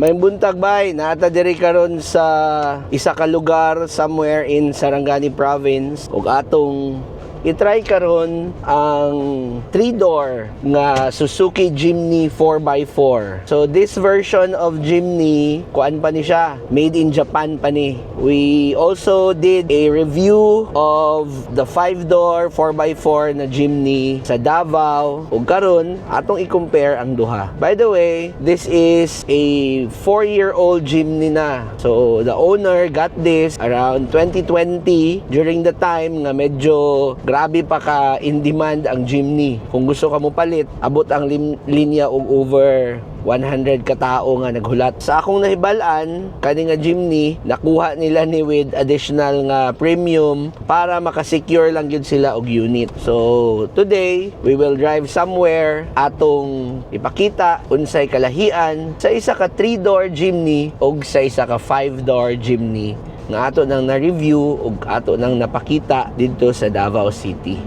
Maayong buntag, bay, naa ta diri karon sa isa ka lugar somewhere in Sarangani Province ug atong i-try karon ang 3-door nga Suzuki Jimny 4x4. So this version of Jimny, kuan pa ni siya, made in Japan pa ni. We also did a review of the 5-door 4x4 na Jimny sa Davao ug karon atong i-compare ang duha. By the way, this is a 4-year-old Jimny na. So the owner got this around 2020, during the time nga medyo grabe pa ka in demand ang Jimny. Kung gusto ka mo palit, abot ang linya og over 100 katao nga naghulat. Sa akong nahibal-an, kani nga Jimny, nakuha nila ni with additional nga premium para makasecure lang gyud sila og unit. So, today, we will drive somewhere, atong ipakita unsay kalahian sa isa ka 3-door Jimny og sa isa ka 5-door Jimny nga ato nang na-review ug ato nang napakita didto sa Davao City.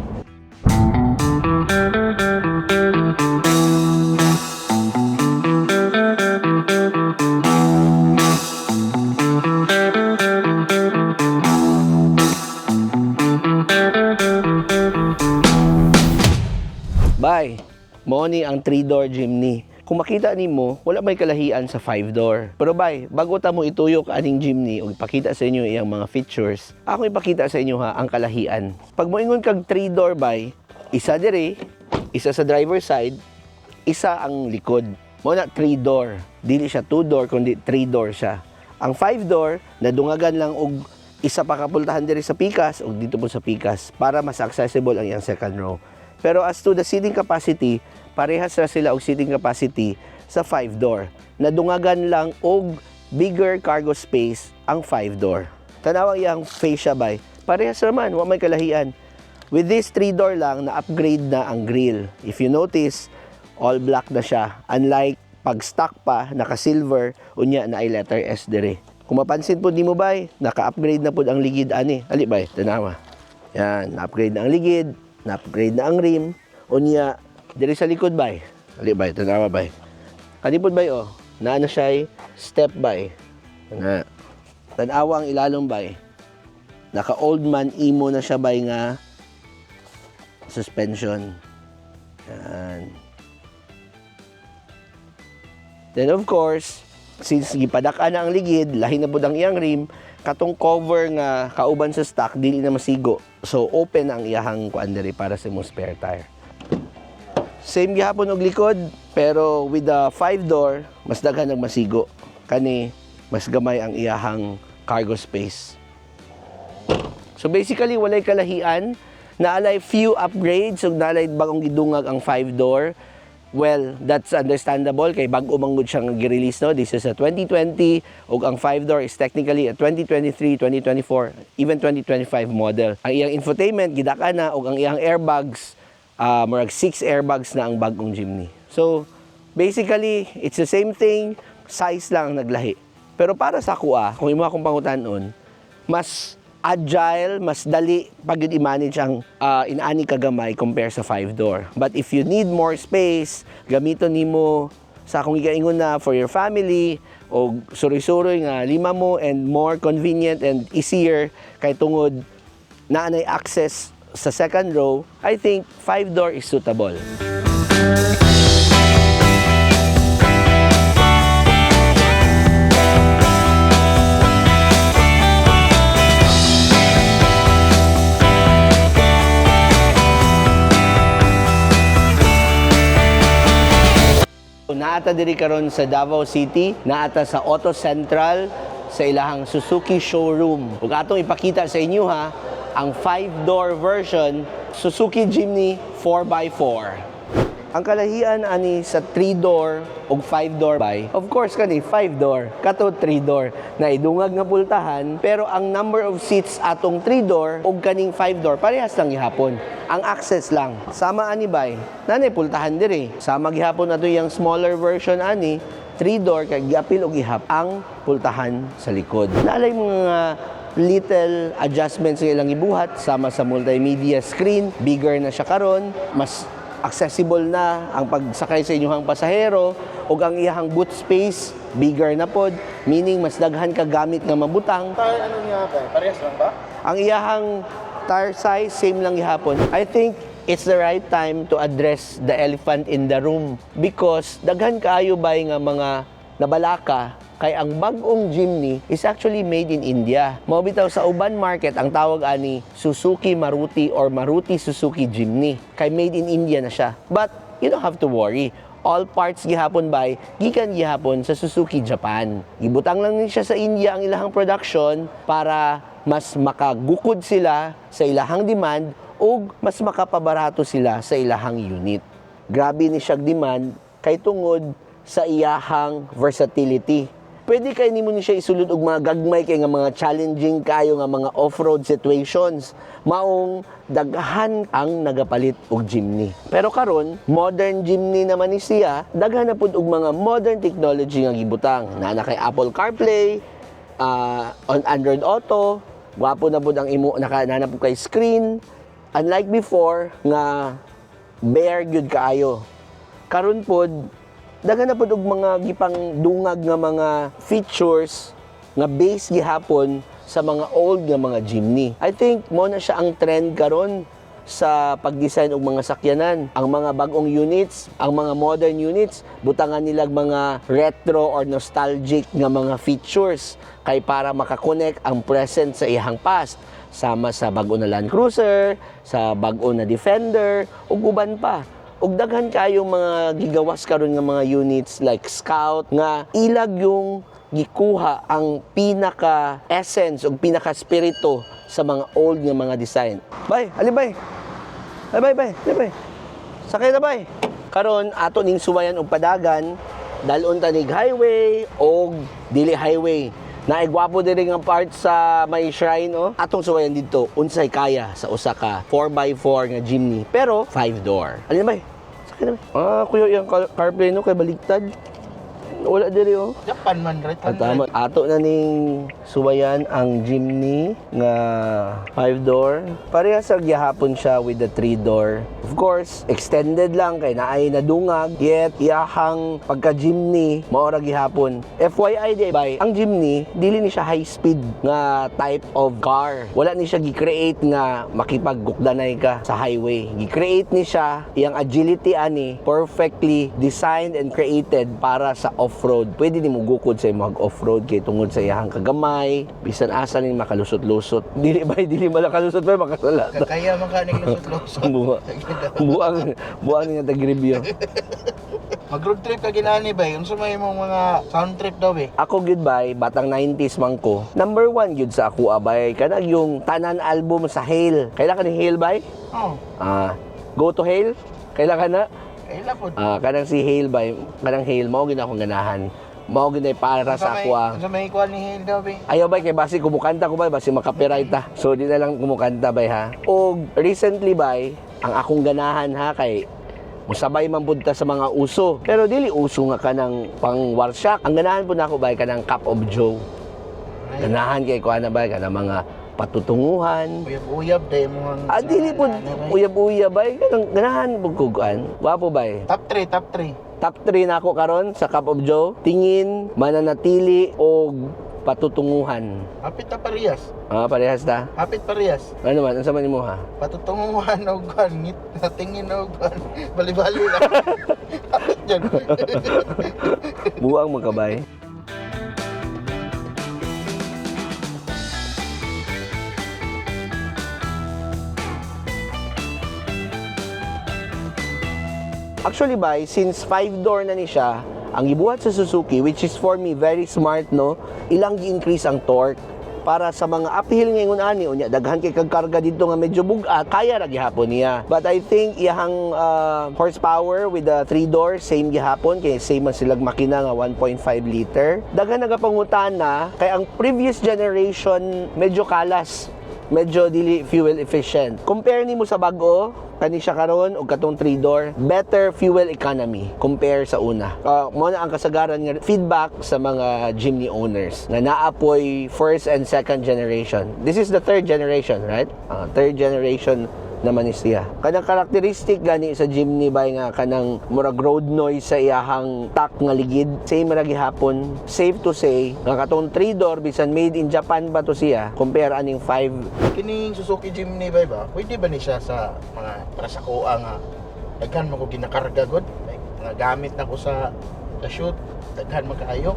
Bay, mao ni ang 3-door Jimny. Kung makita nimo, wala may kalahian sa 5-door. Pero bay, bago ta mo ituyok aning Jimny ug ipakita sa inyo iyang mga features, ako ipakita sa inyo ha ang kalahian. Pag moingon kag 3-door, bay, isa diri, isa sa driver side, isa ang likod. Mao na 3-door. Dili siya 2-door kundi 3-door siya. Ang 5-door, nadungagan lang og isa pa kapultahan diri sa pikas ug didto po sa pikas para mas accessible ang iyang second row. Pero as to the seating capacity, parehas ra sila og seating capacity sa 5-door. Nadungagan lang og bigger cargo space ang 5-door. Tanawa iyang fascia, bay. Parehas raman, wa may kalahian. With this 3-door lang, na-upgrade na ang grill. If you notice, all black na siya. Unlike pag stock pa, naka-silver, unya naay letter S dire. Kung mapansin po nimo, bay, naka-upgrade na po ang ligid ani. Ali, bay, tanawa. Yan, na-upgrade na ang ligid, na-upgrade na ang rim. Unya, diri sa likod, bay. Ali, bay, tanawa, bay. Kani pod, bay, oh, naa na siya step, bay. Na. Tanawa ang ilalom, bay. Naka Old Man Emu na siya, bay, nga suspension. Yan. Then of course, since gipadak-an na ang ligid, lahi na pud ang iyang rim, katong cover nga kauban sa stock dili na masigo. So open ang iyahang kuan diri para sa imong spare tire. Same gihapon og likod, pero with the 5 door, mas daghan ang masigo. Kani mas gamay ang iyahang cargo space. So basically, walay kalahian, naa lay few upgrades ug naa lay bagong gidungag ang 5 door. Well, that's understandable kay bag-o man gud siyang gi-release, no. This is a 2020 ug ang 5 door is technically a 2023, 2024, even 2025 model. Ang iyang infotainment gidak-an na ug ang iyang airbags, murag 6 airbags na ang bag-ong Jimny. So basically, it's the same thing, size lang ang naglahi. Pero para sa ako, kung imo akong pangutanon, mas agile, mas dali pag yun i-manage ang inani kagamay compare sa 5 door. But if you need more space, gamiton nimo sa akong giingon na for your family o suroy-suroy nga lima mo and more convenient and easier kay tungod naa nay access sa second row, I think 5 door is suitable. Naa ta diri karon sa Davao City, naa ta sa Auto Central sa ilahang Suzuki showroom. Ug atong ipakita sa inyo ha ang 5-door version Suzuki Jimny 4x4. Ang kalahian ani sa 3-door ug 5-door, bay, of course kani 5-door, kato 3-door na idungag nga pultahan, pero ang number of seats atong 3-door ug kaning 5-door parehas lang gihapon. Ang access lang. Sama ani, bay, naa nay pultahan diri. Sama gihapon ato yang smaller version ani, 3-door kay giapil og ihap ang pultahan sa likod. Naa lay mga little adjustments nga ilang ibuhat sama sa multimedia screen, bigger na siya karon, mas accessible na ang pagsakay sa inyong pasahero ug ang iyahang boot space. Bigger na pod, meaning mas daghan ka gamit nga mabutang. Tire ano niya ba? Parehas lang ba? Ang iyahang tire size, same lang gihapon. I think it's the right time to address the elephant in the room because daghan kaayo bay nga mga nabalaka kay ang bag-ong Jimny is actually made in India. Mao bitaw sa uban market ang tawag ani Suzuki Maruti or Maruti Suzuki Jimny kay made in India na siya. But you don't have to worry, all parts gihapon bay gikan gihapon sa Suzuki Japan. Gibutang lang ni siya sa India ang ilahang production para mas makagukod sila sa ilahang demand ug mas makapabarato sila sa ilahang unit. Grabe ni siyag demand kay tungod sa iyahang versatility. Pwede kay nimo ni siya isulod og mga gagmay kay nga mga challenging kayo nga mga off-road situations. Maong daghan ang nagapalit og Jimny. Pero karon, modern Jimny naman ni siya, daghan na pud og mga modern technology nga gibutang. Naa na kay Apple CarPlay, on Android Auto, gwapo na pud ang imo naka naa na pud kay screen. Unlike before nga bare gyud kaayo. Karon pod daghan na pod og mga gipang dungag nga mga features nga base gihapon sa mga old nga mga Jimny. I think mo na siya ang trend karon sa pag-design og mga sakyanan. Ang mga bag-ong units, ang mga modern units, butangan nilag mga retro or nostalgic nga mga features kay para makakonect ang present sa iyang past, sama sa bag-o na Land Cruiser, sa bag-o na Defender, ug uban pa. Ug daghan kayong mga gigawas karon nga mga units like Scout nga ilag yung gikuha ang pinaka essence ug pinaka spirito sa mga old nga mga design. Bay, ali bay. Ay bay bay, ali bay. Sakay na bay. Karon ato ning suwayan og padagan, dalon ta nig highway og dili highway. Naay gwapo diri nga part sa may shrine oh. Atong suwayan didto unsay kaya sa usa ka 4x4 nga Jimny pero 5 door. Alin bay? Sakay na bay. Ah, kuya yang CarPlay no kay baligtad. Wala diri oh. Japan man, right? Ah, tama. Ato na ning suwayan ang Jimny nga 5 door. Parehas sa gihapon siya with the 3 door. Of course, extended lang kay naay nadungag yet iyahang pagka Jimny mao ra gihapon. FYI di bay, ang Jimny dili ni siya high speed nga type of car. Wala ni siya gi-create nga makipaggukdanay ka sa highway. Gi-create ni siya iyang agility ani perfectly designed and created para sa off-road. Pwede nimo gukod sa imong off-road kay tungod sa iyang kagamay, bisan asa ni makalusot-lusot. Dili ba dili makalusot ba makasala. Kaya man ka ning lusot-lusot. Buwa. Buang buang nga tag-review. Mag road trip ka ginani ba? Unsa may imong mga sound trip daw eh? Ako gyud bay, batang 90s man ko. Number one gyud sa ako abay kanang yung tanan album sa Hale. Kailan ka ni Hale bay? Oh, Ah, Go to Hale? Kailan ka na? kaila pod. Ah, kanang si Hale bay, kanang Hale mao gyud akong ganahan. Mao gyud ay para sa ako ah. Unsa may kuan ni Hale daw eh? Ayaw bay kay basi kumukanta ko bay, basi makapiright ta. So di na lang kumukanta bay ha. Og recently bay, ang akong ganahan ha kay musabay man pud ta sa mga uso. Pero dili uso nga kanang pang warsyak. Ang ganahan pud nako bay kanang Cup of Joe. Ganahan kay kuan na bay kanang mga patutunguhan. Uyab-uyab day mo ang Ah, dili pud uyab-uyab bay kanang ganahan pud ko kuan. Gwapo bay. Top 3, top 3. Top 3 na ako karon sa Cup of Joe. Tingin, Mananatili og Patutunguhan. Hapit ta parehas. Ah, parehas ta. Hapit parehas. Ano man, unsa man nimo ha? Patutunguhan og kuan, ngit sa tingin og kuan. Bali-bali lang. Hapit dyan. Buang magkabay. Actually, bay, since 5-door na ni siya, ang gibuhat sa Suzuki, which is for me very smart, no? Ilang gi-increase ang torque para sa mga uphill ngayon ani unya daghan kay kag karga didto nga medyo bugat, kaya ra gihapon niya. But I think iyahang horsepower with the 3 door same gihapon kay same man silag makina nga 1.5 liter. Daghan nagapangutana kay ang previous generation medyo kalas, medyo dili fuel efficient. Compare nimo sa bag-o, kani siya karon og katong 3 door, better fuel economy compare sa una. Mo na ang kasagaran nga feedback sa mga Jimny owners nga naapoy first and second generation. This is the third generation, right? Third generation Naman ni siya. Kanang characteristic gani sa Jimny bay nga kanang murag road noise sa iyahang tak nga ligid. Same ra gihapon. Safe to say nga katong 3 door, bisan made in Japan pa to siya, compare aning 5. Kining Suzuki Jimny bay ba? Pwede ba ni siya sa mga para sa kuha nga daghan man ko ginakarga gud? Like mga gamit na ko sa shoot, daghan man kaayo.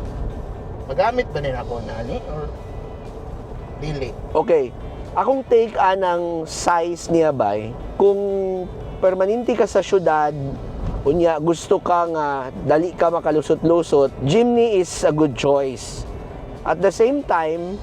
Magamit ba ni nako nani or dili? Okay. Akong take anang size niya bay, kung permanente ka sa syudad, unya gusto ka nga dali ka makalusot-lusot, Jimny is a good choice. At the same time,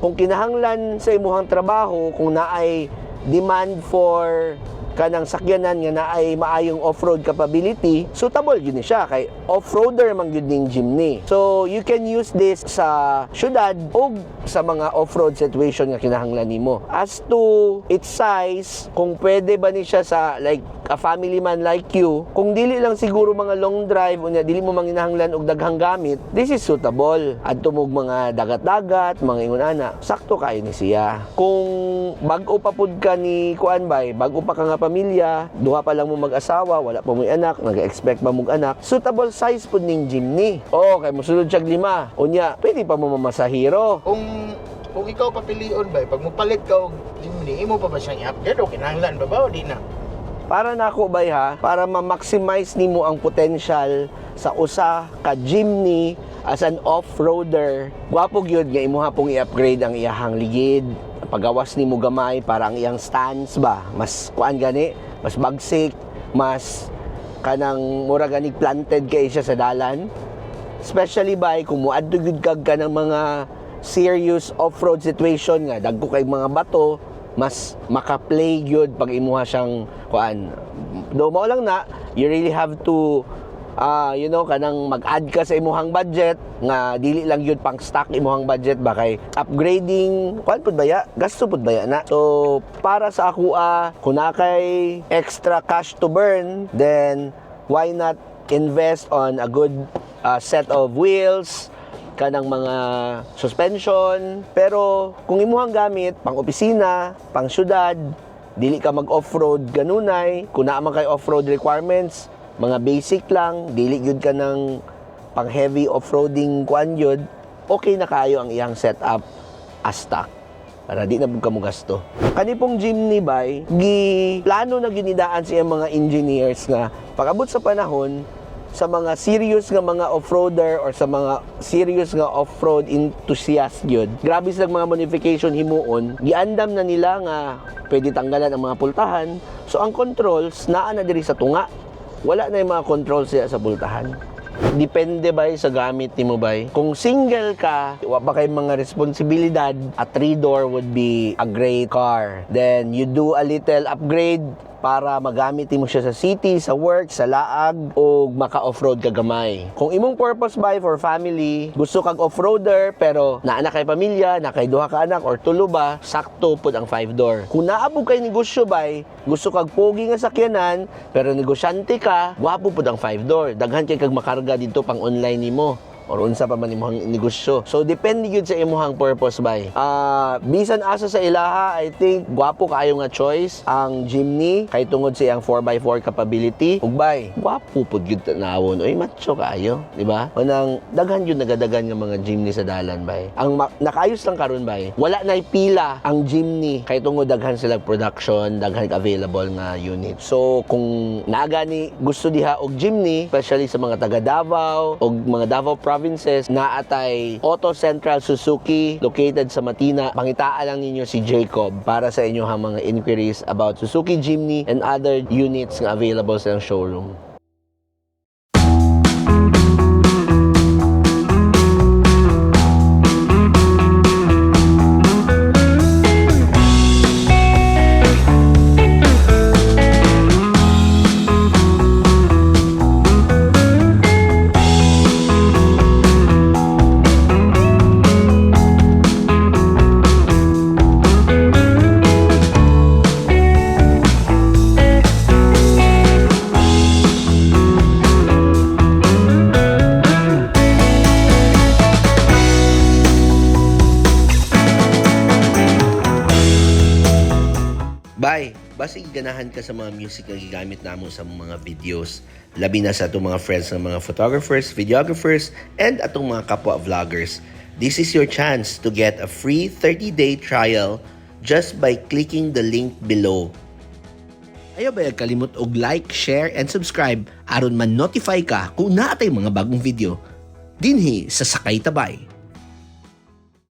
kung kinahanglan sa imuhang trabaho, kung naay demand for kanang sakyanan nga naay maayong off-road capability, suitable gyud ni siya kay off-roader man gyud ning Jimny. So you can use this sa syudad o sa mga off-road situation nga kinahanglan nimo. As to its size, kung pwede ba ni siya sa like a family man like you, kung dili lang siguro mga long drive unya dili mo manginahanglan og daghang gamit, this is suitable. Adto mo og mga dagat-dagat, mga ingon ana, sakto kayo ni siya. Kung bag-o pa pud ka ni kuan bay, bag-o pa ka nga pamilya, duha pa lang mo mag-asawa, wala pa mo'y anak, nag-expect pa mong anak, suitable size pud ning Jimny. Oh, kay mosulod siya lima. Unya, pwede pa mo mamasahero. Kung ikaw papilion ba, pag mopalit ka og Jimny, imo pa ba siyang i-upgrade o kinahanglan ba ba o di na? Para nako bay ha, para ma-maximize nimo ang potential sa usa ka Jimny as an off-roader, gwapo gyud nga imuha pong i-upgrade ang iyahang ligid, pagawas nimo gamay para ang iyang stance ba, mas kuan gani, mas bagsik, mas kanang mura gani planted kay siya sa dalan. Especially by kung muadto gyud kag kanang mga serious off-road situation nga dagko kay mga bato, mas maka-play gyud pag imuha siyang kuan. Do mao lang na you really have to kanang mag-add ka sa imuhang budget nga dili lang gyud pang stock imuhang budget ba, kay upgrading kuan pud baya, gasto pud baya na. So para sa ako, kung naa kay extra cash to burn, then why not invest on a good set of wheels, kanang mga suspension? Pero kung imuhang gamit pang opisina, pang syudad, dili ka mag off-road ganunay, kung naa man kay off-road requirements, mga basic lang, dili gyud ka ng pang heavy off-roading kuan gyud, okay na kayo ang iyang setup as stock para di na pud ka mo gasto. Kani pong Jimny bay, gi plano na ginidaan sa iyang mga engineers nga pag-abot sa panahon sa mga serious nga mga off-roader or sa mga serious nga off-road enthusiast gyud. Grabe silang mga modification himuon. Giandam na nila nga pwede tanggalan ang mga pultahan. So ang controls naa na diri sa tunga. Wala na yung mga controls siya sa pultahan. Depende bay sa gamit nimo bay. Kung single ka, wa pa kay mga responsibilidad, a three-door would be a great car. Then you do a little upgrade para magamit nimo siya sa city, sa work, sa laag o maka off-road ka gamay. Kung imong purpose bay for family, gusto kag off-roader pero naa na kay pamilya, na kay duha ka anak or tulo ba, sakto pud ang five-door. Kung naa pud kay negosyo bay, gusto kag pogi nga sakyanan pero negosyante ka, gwapo pud ang five-door. Daghan kay kag makarga dito pang online nimo or unsa pa man imong negosyo. So depende gyud sa imong purpose bay. Bisan asa sa ilaha, I think gwapo kaayo nga choice ang Jimny kay tungod sa iyang 4x4 capability. Ug bay, gwapo pud gyud tanawon. Oy, macho kaayo, di ba? Unang daghan gyud nagadagan nga mga Jimny sa dalan bay. Ang nakaayos lang karon bay, wala nay pila ang Jimny kay tungod daghan sila production, daghan available nga unit. So kung naa gani gusto diha og Jimny, especially sa mga taga Davao og mga Davao provinces, naa tay Auto Central Suzuki located sa Matina. Pangitaa lang ninyo si Jacob para sa inyong mga inquiries about Suzuki Jimny and other units nga available sa ilang showroom. Bye. Basig ganahan ka sa mga music nga gigamit namo sa mga videos. Labi na sa atong mga friends ng mga photographers, videographers, and atong mga kapwa vloggers. This is your chance to get a free 30-day trial just by clicking the link below. Ayaw ba kalimot og like, share, and subscribe aron man-notify ka kung naa tay mga bagong video dinhi sa Sakay Tabay.